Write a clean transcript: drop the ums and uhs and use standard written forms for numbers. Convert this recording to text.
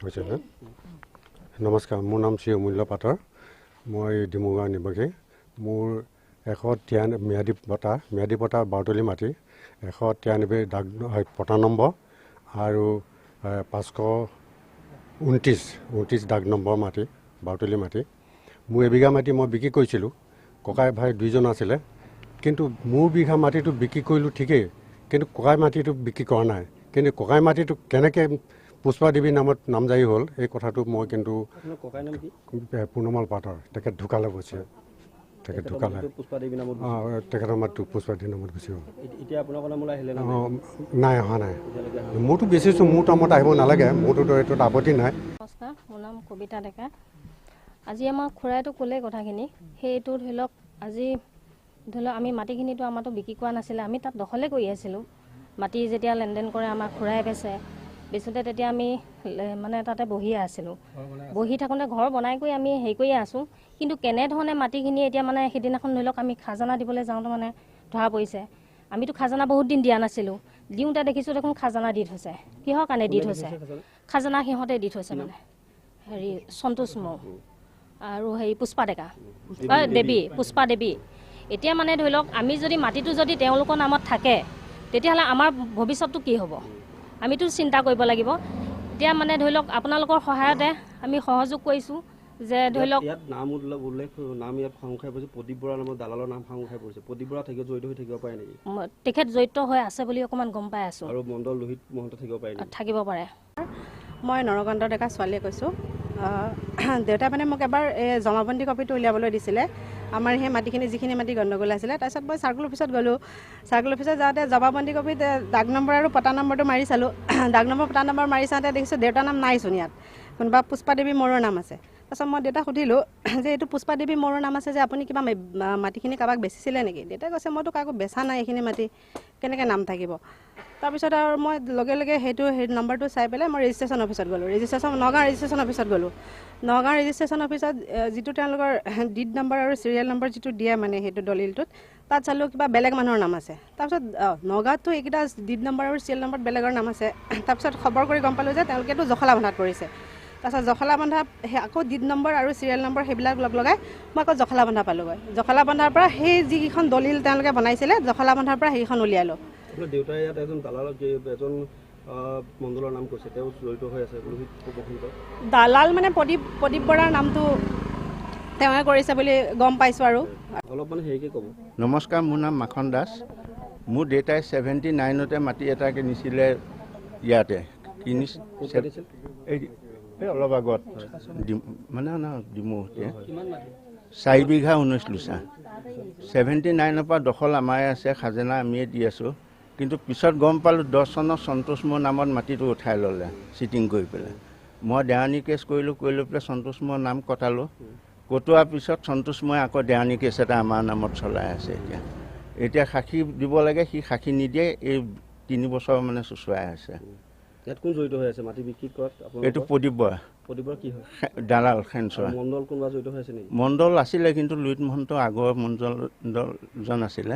হৈছে। নমস্কাৰ, মোৰ নাম শ্ৰী অমূল্য পাটৰ, মই ডিমুগাঁও নিবাসী। মোৰ 193 ম্যাদী পটা, ম্যাদী পটা বাৰতলি মাটি 193 ডাক পটা নম্বৰ আৰু 529 ডাক নম্বৰ মাটি, বাৰতলি মাটি। মোৰ এবিঘা মাটি মই বিক্ৰী কৰিছিলোঁ, ককাই ভাই দুইজন আছিলে, কিন্তু মোৰ বিঘা মাটিটো বিক্ৰী কৰিলোঁ ঠিকেই, কিন্তু ককাই মাটিটো বিক্ৰী কৰা নাই। কিন্তু ককাই মাটিটো কেনেকৈ পুষ্পা দেৱীৰ নামত নামজাৰি হ'ল, এই কথাটো মই কিন্তু পূৰ্ণমাল পাটৰ, তেখেত ঢুকালে গৈছে, তেখেত ঢুকালে, তেখেতৰ মাতটো পুষ্পা দেৱীৰ নামত গুচি গ'ল। নাই, অহা নাই। মোৰতো বেচিছোঁ, মোৰ নামত আহিব নালাগে, মোৰতো এইটোত আপত্তি নাই। নমস্কাৰ, মোৰ নাম কবিতা ডেকা। আজি আমাৰ খুৰাইতো ক'লেই কথাখিনি, সেইটো ধৰি লওক আজি ধৰি লওক আমি মাটিখিনিতো আমাৰতো বিক্ৰী কৰা নাছিলে, আমি তাত দখলে কৰি আছিলোঁ। মাটি যেতিয়া লেনদেন কৰে আমাৰ খুৰাই বেচে, বেচোঁতে তেতিয়া আমি মানে তাতে বহিয়ে আছিলোঁ। বহি থাকোঁতে ঘৰ বনাই কৰি আমি হেৰি কৰিয়ে আছোঁ, কিন্তু কেনেধৰণে মাটিখিনি এতিয়া মানে সেইদিনাখন ধৰি লওক আমি খাজানা দিবলৈ যাওঁতে মানে ধৰা পৰিছে। আমিতো খাজানা বহুত দিন দিয়া নাছিলোঁ, দিওঁতে দেখিছোঁ দেখোন খাজানা দি থৈছে। কিহৰ কাৰণে দি থৈছে খাজানা? সিহঁতে দি থৈছে মানে হেৰি সন্তোষ মৌ আৰু হেৰি পুষ্পা ডেকা দেৱী, পুষ্পা দেৱী। এতিয়া মানে ধৰি লওক আমি যদি মাটিটো যদি তেওঁলোকৰ নামত থাকে তেতিয়াহ'লে আমাৰ ভৱিষ্যতটো কি হ'ব, আমিতো চিন্তা কৰিব লাগিব। এতিয়া মানে ধৰি লওক আপোনালোকৰ সহায়তে আমি সহযোগ কৰিছোঁ যে ধৰি লওক ইয়াত নাম উল্লেখ নাম ইয়াত সাঙুৰ খাই পৰিছে, প্ৰদীপ বৰাৰ নামত দালালৰ নাম সাঙুৰ খাই পৰিছে। প্ৰদীপ বৰা থাকিব, জড়িত হৈ থাকিব পাৰে নেকি? তেখেত জড়িত হৈ আছে বুলি অকণমান গম পাই আছোঁ। আৰু মণ্ডল লোহিত মহন্ত থাকিব পাৰে নেকি? থাকিব পাৰে। মই নৰকান্ত ডেকা ছোৱালীয়ে কৈছোঁ। দেউতাই মানে মোক এবাৰ এই জমাবন্দী কপিটো উলিয়াবলৈ দিছিলে, আমাৰ সেই মাটিখিনি যিখিনি মাটি গণ্ডগোল আছিলে। তাৰপিছত মই চাৰ্কল অফিচত গ'লোঁ, চাৰ্কল অফিচত যাওঁতে জমাবন্দী কপিত দাগ নম্বৰ আৰু পটা নম্বৰটো মাৰি চালোঁ। দাগ নম্বৰ পটা নম্বৰ মাৰি চাওঁতে দেখিছোঁ দেউতাৰ নাম নাইচোন ইয়াত, কোনোবা পুষ্পা দেৱী মৌৰৰ নাম আছে। তাৰপিছত মই দেউতাক সুধিলোঁ যে এইটো পুষ্পা দেৱী মৌৰৰ নাম আছে যে আপুনি কিবা মাটিখিনি কাৰোবাক বেচিছিলে নেকি? দেউতাই কৈছে মইতো কাকো বেচা নাই, এইখিনি মাটি কেনেকৈ নাম থাকিব। তাৰপিছত আৰু মই লগে লগে সেইটো সেই নম্বৰটো চাই পেলাই মই ৰেজিষ্ট্ৰেশ্যন অফিচত গ'লোঁ, ৰেজিষ্ট্ৰেশ্যন নগাঁও ৰেজিষ্ট্ৰেশ্যন অফিচত গ'লোঁ। নগাঁও ৰেজিষ্ট্ৰেশ্যন অফিচত যিটো তেওঁলোকৰ did number আৰু চিৰিয়েল নম্বৰ যিটো দিয়ে মানে সেইটো দলিলটোত, তাত চালোঁ কিবা বেলেগ মানুহৰ নাম আছে। তাৰপিছত নগাঁৱততো এইকেইটা did number আৰু চিৰিয়েল নম্বৰত বেলেগৰ নাম আছে। তাৰপিছত খবৰ কৰি গম পালোঁ যে তেওঁলোকেতো জখলাবন্ধাত কৰিছে। তাৰপিছত জখলাবন্ধা সেই আকৌ did number আৰু চিৰিয়েল নম্বৰ সেইবিলাক লগ লগাই মই আকৌ জখলাবন্ধা পালোঁগৈ। জখলাবন্ধাৰ পৰা সেই যিকেইখন দলিল তেওঁলোকে বনাইছিলে জখলাবন্ধাৰ পৰা সেইকেইখন উলিয়ালোঁ। দেউতাই ইয়াত এজন দালাল, এজন মণ্ডলৰ নাম কৈছে, তেওঁ জড়িত হৈ আছে, লোহিত মহন্ত। দালাল মানে প্ৰদীপ বৰাৰ নামটো তেওঁৱে কৰিছে বুলি গম পাইছোঁ। আৰু অলপ মানে হেৰিকে ক'ব। নমস্কাৰ, মোৰ নাম মাখন দাস। মোৰ দেউতাই 79তে মাটি এটা কিনিছিলে ইয়াতে, কিনিছিল এই অলপ আগত, মানে ডিমৌতে 4 বিঘা 19 লোচা। 79ৰ পৰা দখল আমাৰে আছে, খাজানা আমিয়ে দি আছোঁ। কিন্তু পিছত গম পালোঁ 10 চনত সন্তোষ মোৰ নামত মাটিটো উঠাই ল'লে চিটিং কৰি পেলাই। মই দেৱানী কেছ কৰিলোঁ, কৰি লৈ পেলাই সন্তোষ মোৰ নাম কটালোঁ। কটোৱাৰ পিছত সন্তোষ মই আকৌ দেৱানী কেছ এটা আমাৰ নামত চলাই আছে। এতিয়া এতিয়া সাক্ষী দিব লাগে, সি সাক্ষী নিদিয়ে, এই 3 বছৰ মানে চুচুৱাই আছে। ইয়াত কোন জড়িত হৈ আছে মাটি বিক্ৰী কৰাত? এইটো প্ৰদীপ বৰা। প্ৰদীপ বৰা কি হয়? দালাল খেনচোৱা। মণ্ডল কোনোবা জড়িত হৈ আছে নেকি? মণ্ডল আছিলে, কিন্তু লুইত মহন্ত আগৰ মণ্ডলজন আছিলে।